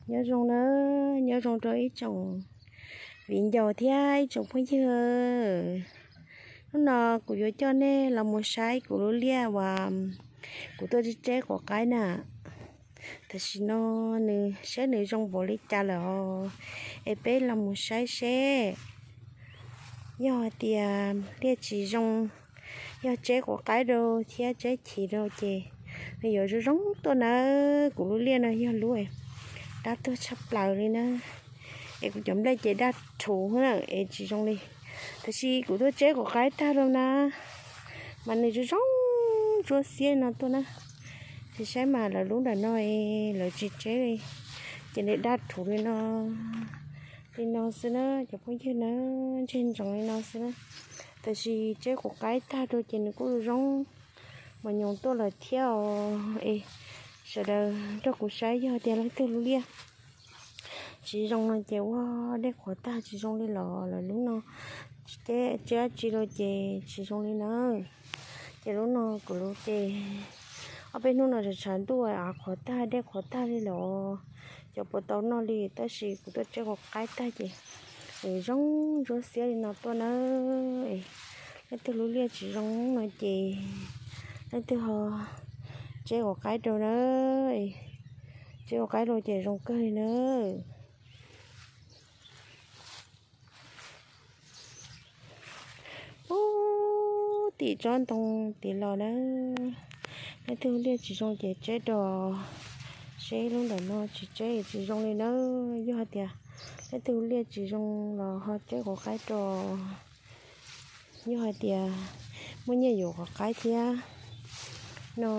Nyob zoo na, nyob zoo rau ib tsoom viv ncaus thiab ib tsoom phooj ywg. Hnub no kuv yuav coj nej los mus saib kuv lub liaj uas kuv tuaj tseb tseb quav qaib na. Tam sim no nws saib nws zoo npaum li cas lawm os, es peb los mus saib seb. Yog hais tias liaj tsis zoo, yog tseb quav qaib rau thiab tseb chiv rau ces nws yuav zoo zoo tuaj nawb. Kuv lub liaj no yog lub dab tuag tshaj plaws li na, es kuv cov nplej ces daj rhuv na, es tsis zoo li. Tab sis kuv tuaj tseb quav qaib tag rau na, mas nws zoo zoo ntsuab xiab li no tuaj na. Ces saib mas lawv lub ntawm no lawv tsis tseb li, ces nws daj rhuv li no, li no xwb na cov phooj ywg na, ntseg ntsoov li no xwb na. Tab sis tseb quav qaib tag rau ces nws kuj zoo zoo mos nyoos tuaj lawm thiab os. Es sawv daws nrog kuv saib yog tias leej twg lub liaj tsis zoo no ces ua dej qhuav tag tsis zoo li los lawv lub no tseb dab tsi rau ces tsis zoo li na. Ces lub no kuv lub ces ob peb hnub no tshav ntuj av qhuav tag dej qhuav tag li los cov puas tau noj li, tab sis kuv tuaj tseb quav qaib tag ces nws zoo ntsuab xiab li no tuaj na. Leej twg lub liaj tsis zoo no ces leej twg ho tseb quav qaib rau na. Tseb quav qaib rau ces zoo kawg li na. Ub, tim tsob ntoo tid los na, leej twg liaj tsis zoo ces tseb rau, seb lub ntawm no tsis tseb tsis zoo li na. Yog hais tias leej twg liaj tsis zoo los ho tseb quav qaib rau. Yog hais tias muaj nyiaj yuav quav qaib thiab no,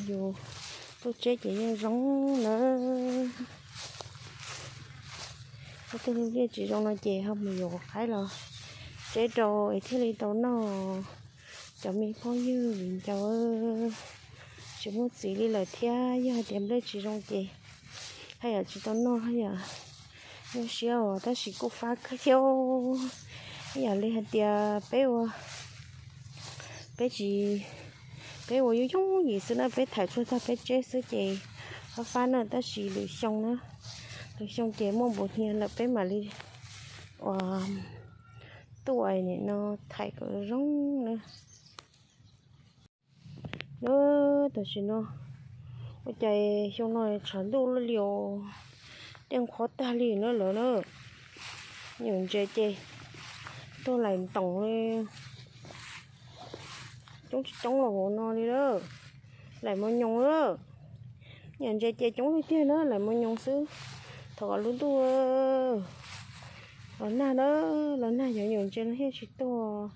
yus tuaj tseb ces yeej zoo na. Leej twg liaj tsis zoo no ces ho mus yuav quav qaib los tseb rau es thiaj li tau noj. Cov me phooj ywg viv ncaus, tsis muaj txiv li lawm thiab yog hais tias nplej tsis zoo ces haj yam tsis tau noj haj yam nyuaj siab os, tab sis kuj fab kawg thiab. Ib yam li hais tias peb ua, peb tsis, peb ua yooj yooj yim xwb na, peb thaim tshuaj tag peb tseb xwb ces fab fab na, tab sis lwm xyoo na, lwm xyoo ces muaj npaum hniav lawm peb mam li ua tuaj nim no thaim kom zoo na. Tam sim no ua cas xyoo no tshav ntuj luaj li os, dej qhuav tag li na lawm na. Nyuam ntses ces tuag laim ntoos li, coob tsis coob los hauv no li lawm, laim mos nyoos lawm. Nyuam ntses ces coob tiag tiag na, laim mos nyoos xwb. Thaum kom lub ntuj los nag na, los nag cov nyuam ntses no thiaj tsis tuag.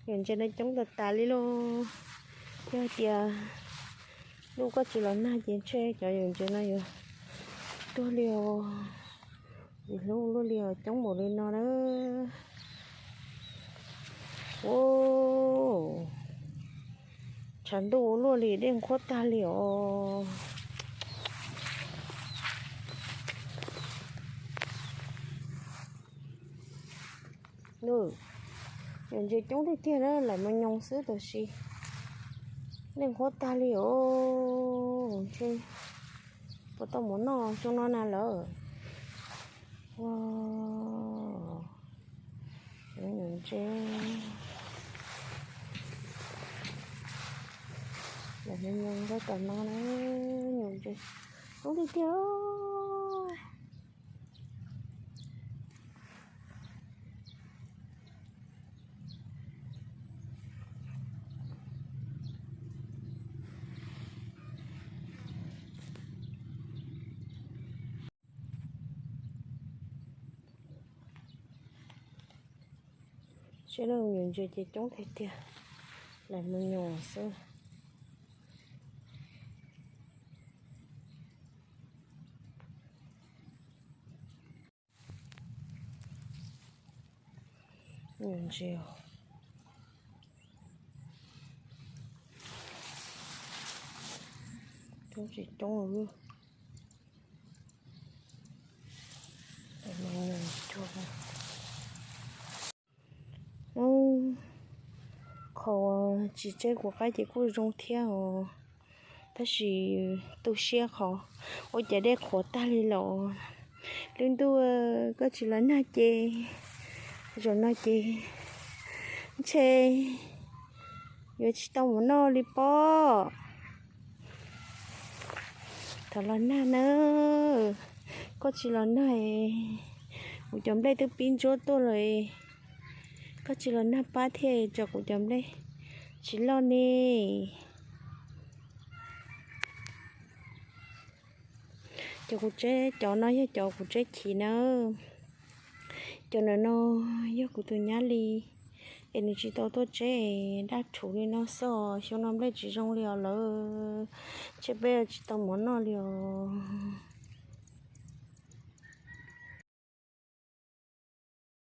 Nyuam ntses no coob tas tas li lauj. Yog tias lub koj tsis los nag ces ntshe cov nyuam ntses no yuav tuag li os, vim hlub luaj li os, coob npaum li no na. Ua, tshav ntuj ua luaj li, dej qhuav tag li os. Nyuam ntses coob tiag tiag na, laim mos nyoos xwb tab sis dej qhuav tag li os. Ntshe puas tau mus noj xyoo no na lawm. Ua, nyuam ntses, laim mos nyoos rau tom no na, nyuam ntses coob tiag tiag. Seb na, nyuam ntses ces coob tiag tiag, laim mos nyoos xwb. Nyuam ntses coob tsis coob li. Qhov tsis tseb kuv qaib ces kuj zoo thiab os, Tab sis tu siab qhov ua cas dej qhuav tag li los. Lub ntuj, koj tsis los nag ces, zaum no ces ntshe yuav tsis tau mov noj li pob. Thov los nag nawb, koj tsis los nag, kuv cov nplej twb pib ntsuab tuaj lawm. Koj tsis los nag pab thiaj tso kuv cov nplej tsis loj ne. Cov kuv tseb, cov no yog cov kuv tseb chiv nawb. Cov ntawm no yog kuv tus nyab li, es nws tsis tau tuaj tseb, daj rhuv li no xwb os. Xyoo no nplej tsis zoo li os lawm, ntshe peb tsis tau mov noj li os.